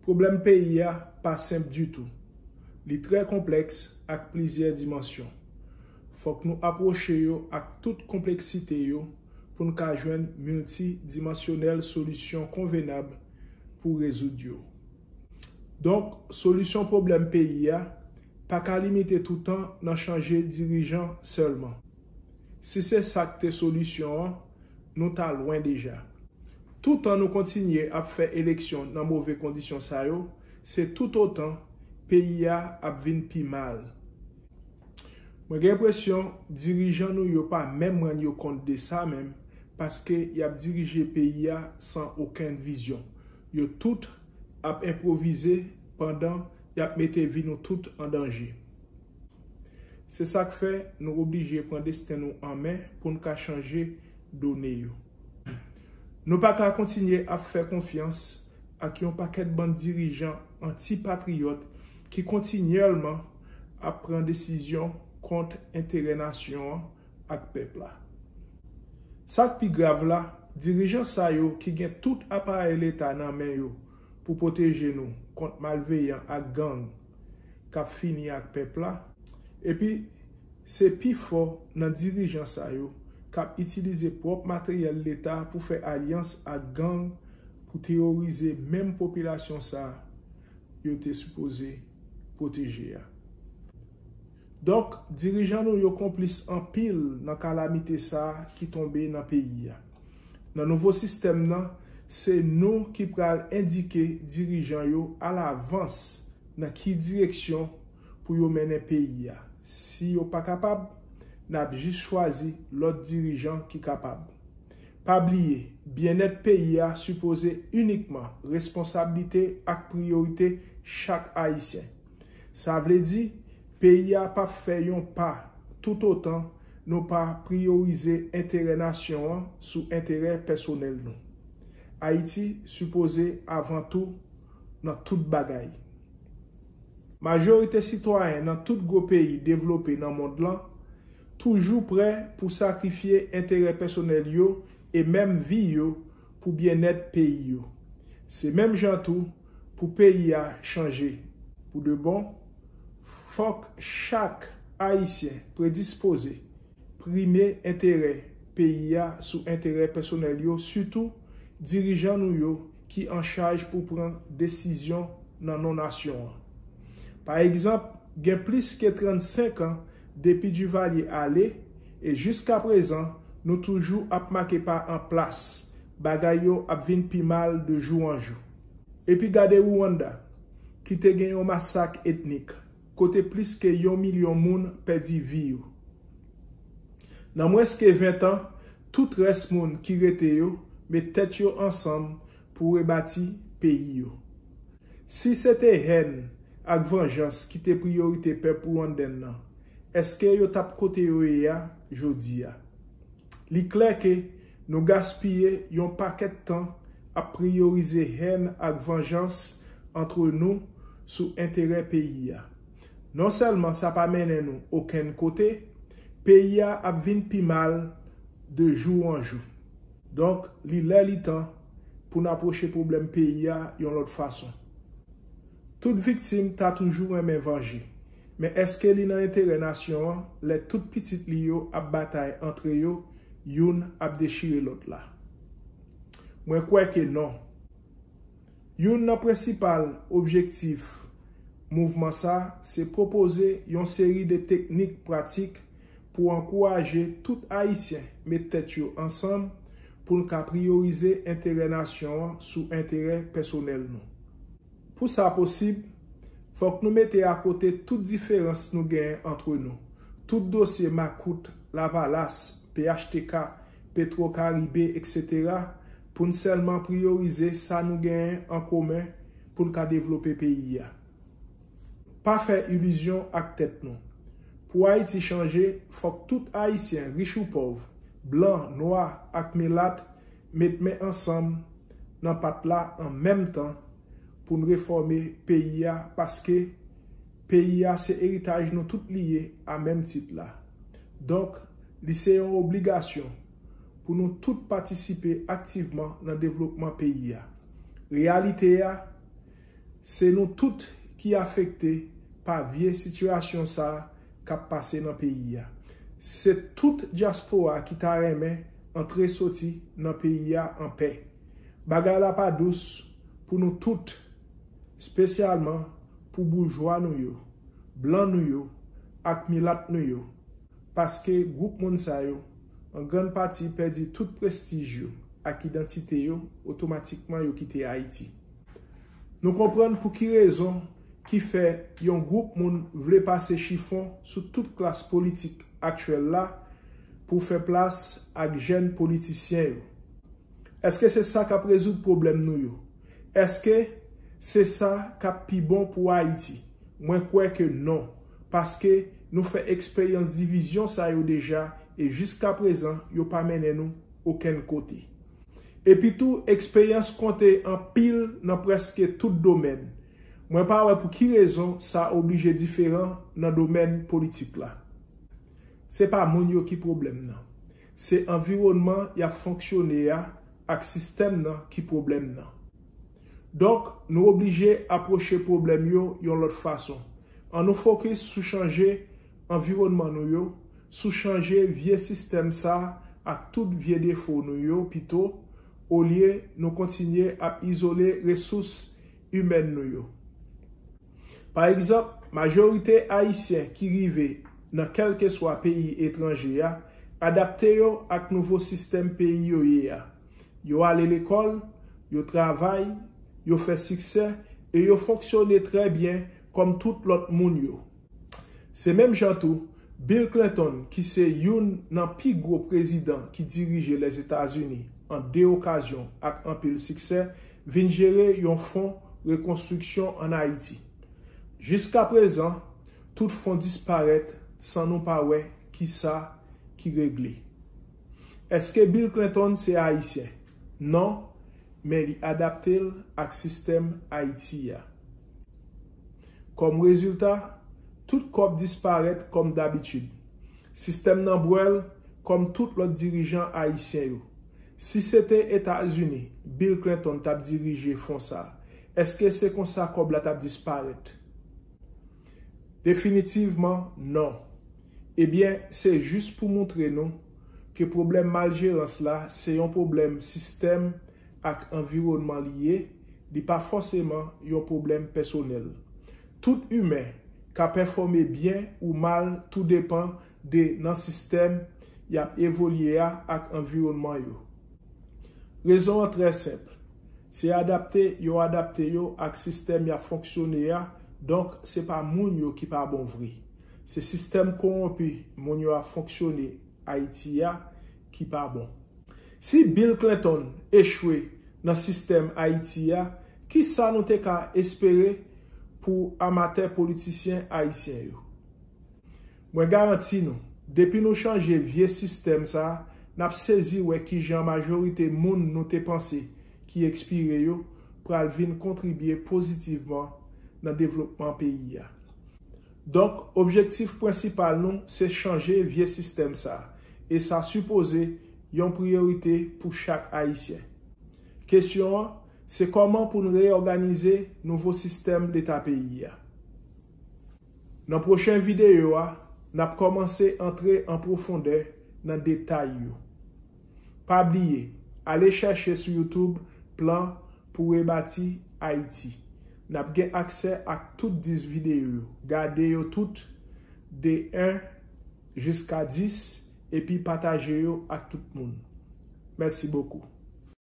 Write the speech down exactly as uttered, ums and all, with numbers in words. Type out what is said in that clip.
Pwoblèm peyi a pa senp ditou. Li trè konplèks ak plizyè dimansyon. Fòk nou apwoche yo ak tout konpleksite yo pou n ka jwenn miltidimansyonèl solisyon konvenab pou rezoud yo. Donk, solisyon pwoblèm peyi a pa ka limite toutan nan chanje dirijan sèlman. Si se sa k te solisyon an, nou ta lwen deja. Toutan nou kontinye ap fè eleksyon nan move kondisyon sa yo, se toutotan peyi a ap vin pi mal. Mwen gen enpresyon dirijan nou yo pa menm rann yo kont de sa menm, paske y ap dirije peyi a san okenn vizyon. Yo tout ap enpwovize pandan y ap mete vi nou tout an danje. Se sa k fè nou oblije pran desten nou an men pou n ka chanje done yo. Nou pa ka kontinye ap fè konfyans ak yon pakèt bann dirijan anti-patriyòt ki kontinyèlman ap pran desizyon kont enterè nasyon an ak pèp la. Sa k pi grav la, dirijan sa yo ki gen tout aparèy Leta nan men yo pou pwoteje nou kont malveyan ak gang k ap fini ak pèp la, epi se pifò nan dirijan sa yo k ap itilize pwòp materyèl Leta pou fè alyans ak gang pou teworize menm popilasyon sa a yo te sipoze pwoteje a. Donk, dirijan nou yo konplis anpil nan kalamite sa a ki tonbe nan peyi a. Nan nouvo sistèm nan, se nou ki pral endike dirijan yo alavans nan ki direksyon pou yo mennen peyi a. Si yo pa kapab, n ap jis chwazi lòt dirijan ki kapab. Pa bliye, byennèt peyi a sipoze inikman responsablite ak priyorite chak Ayisyen. Sa vle di, peyi a p ap fè yon pa toutotan nou pa priyorize enterè nasyon an sou enterè pèsonèl nou. Ayiti sipoze avan tou nan tout bagay. Majorite sitwayen nan tout gwo peyi devlope nan mond lan toujou prè pou sakrifye enterè pèsonèl yo e menm vi yo pou byennèt peyi yo. Se menm jan tou pou peyi a chanje pou de bon, fòk chak Ayisyen predispoze prime enterè peyi a sou enterè pèsonèl yo, sitou dirijan nou yo ki an chaj pou pran desizyon nan non nasyon an. Pa egzanp, gen plis ke trannsenk an depi Duvalier ale, e jiskaprezan, nou toujou ap make pa an plas, bagay yo ap vin pi mal de jou an jou. Epi gade Rwanda, ki te gen yon masak etnik, kote plis ke yon milyon moun pèdi vi yo. Nan mwens ke ven tan, tout rès moun ki rete yo met tèt yo ansanm pou rebati peyi yo. Si se te hèn ak vanjans ki te priyorite pèp rwandèn nan, èske yo t ap kote yo ye a jodi a? Li klè ke nou gaspiye yon pakèt tan ap priyorize hèn ak vanjans antre nou sou enterè peyi a. Non sèlman sa pa mennen nou okenn kote, peyi a ap vin pi mal de jou an jou. Donk, li lè li tan pou n apwoche pwoblèm peyi a yon lòt fason. Tout viktim ta toujou renmen vanje, men èske li nan enterè nasyon an lè tout pitit li yo ap batay antre yo, youn ap dechire lòt la? Mwen kwè ke non. Youn nan prensipal objektif mouvman sa a se pwopoze yon seri de teknik pratik pou ankouraje tout Ayisyen met tèt yo ansanm pou n ka priyorize enterè nasyon an sou enterè pèsonèl nou. Pou sa posib, fòk nou mete akote tout diferans nou genyen antre nou, tout dosye makout, Lavalas, P H T K, Petro Caribe, etsetera, pou n sèlman priyorize sa nou genyen an komen pou n ka devlope peyi a. Pa fè ilizyon ak tèt nou. Pou Ayiti chanje, fòk tout Ayisyen, rich ou pòv, blan, nwa ak milat, met men ansanm nan pat la an menm tan pou n refòme peyi a, paske peyi a se eritaj nou tout li ye a menm tit la. Donk, li se yon obligasyon pou nou tout patisipe aktivman nan devlopman peyi a. Reyalite a, Se nou tout ki afekte pa vye sitiyasyon sa a k ap pase nan peyi a. Se tout dyaspora ki ta renmen antre soti nan peyi a anpè. Bagay la pa dous pou nou tout, espesyalman pou boujwa nou yo, blan nou yo, ak milat nou yo, paske gwoup moun sa yo, an grann pati, pèdi tout prestij yo ak idantite yo, otomatikman yo kite Ayiti. Nou konprann pou ki rezon ki fè yon gwoup moun vle pase chifon sou tout klas politik aktyèl la pou fè plas ak jèn politisyen yo. Èske se sa k ap rezoud pwoblèm nou yo? Èske se sa k ap pi bon pou Ayiti? Mwen kwè ke non, paske nou fè eksperyans divizyon sa yo deja e jiskaprezan yo pa mennen nou okenn kote. Epitou, eksperyans konte anpil nan prèske tout domèn. Mwen pa wè pou ki rezon sa oblije diferan nan domèn politik la. Se pa moun yo ki pwoblèm nan. Se anviwònman y ap fonksyone a ak sistèm nan ki pwoblèm nan. Donk, nou oblije apwoche pwoblèm yo yon lòt fason. An nou fokis sou chanje anviwònman nou yo, sou chanje vye sistèm sa ak tout vye defo nou yo pito, olye nou kontinye ap izole resous imèn nou yo. Pa egzanp, majorite Ayisyen ki rive nan kèlkeswa peyi etranje a adapte yo ak nouvo sistèm peyi yo ye a. Yo ale lekòl, yo travay, yo fè siksè e yo fonksyone trè byen kòm tout lòt moun yo. Se menm jan tou, Bill Clinton, ki se youn nan pi gwo prezidan ki dirije Lèzetazini an de okazyon ak anpil siksè, vin jere yon fon rekonstriksyon ann Ayiti. Jiskaprezan, tout fon disparèt san nou pa wè kisa ki regle. Èske Bill Clinton se Ayisyen? Non, men li adapte l ak sistèm Ayiti a. Kòm rezilta, tout kòb disparèt kòm dabitid. Sistèm nan bwè l kòm tout lòt dirijan ayisyen yo. Si se te Etazini, Bill Clinton t ap dirije fon sa a, èske se konsa kòb la t ap disparèt? Definitivman, non. Ebyen, se jis pou montre nou ke pwoblèm maljerans la se yon pwoblèm sistèm ak anviwònman li ye, li pa fòseman yon pwoblèm pèsonèl. Tout imen ka pèfòme byen ou mal, tou depan de nan sistèm y ap evolye a ak anviwònman yo. Rezon an trè senp. Se adapte yo adapte yo ak sistèm y ap fonksyone a, donk se pa moun yo ki pa bon vre. Se sistèm kowonpi moun yo ap fonksyone Ayiti a ki pa bon. Si Bill Clinton echwe nan sistèm Ayiti a, kisa nou te ka espere pou amatè politisyen ayisyen yo? Mwen garanti nou, depi nou chanje vye sistèm sa a, n ap sezi wè kijan majorite moun nou te panse ki ekspire yo pral vin kontribye pozitivman nan devlopman peyi a. Donk, objektif prensipal nou se chanje vye sistèm sa a, e sa sipoze yon priyorite pou chak Ayisyen. Kesyon an, se kòman pou n reyòganize nouvo sistèm leta peyi a. Nan pwochen videyo a, n ap kòmanse antre an pwofondè nan detay yo. Pa bliye, ale chèche sou YouTube Plan pou Rebati Ayiti. N ap gen aksè ak tout dis videyo yo. Gade yo tout de en jiska dis epi pataje yo ak tout moun. Mèsi bokou.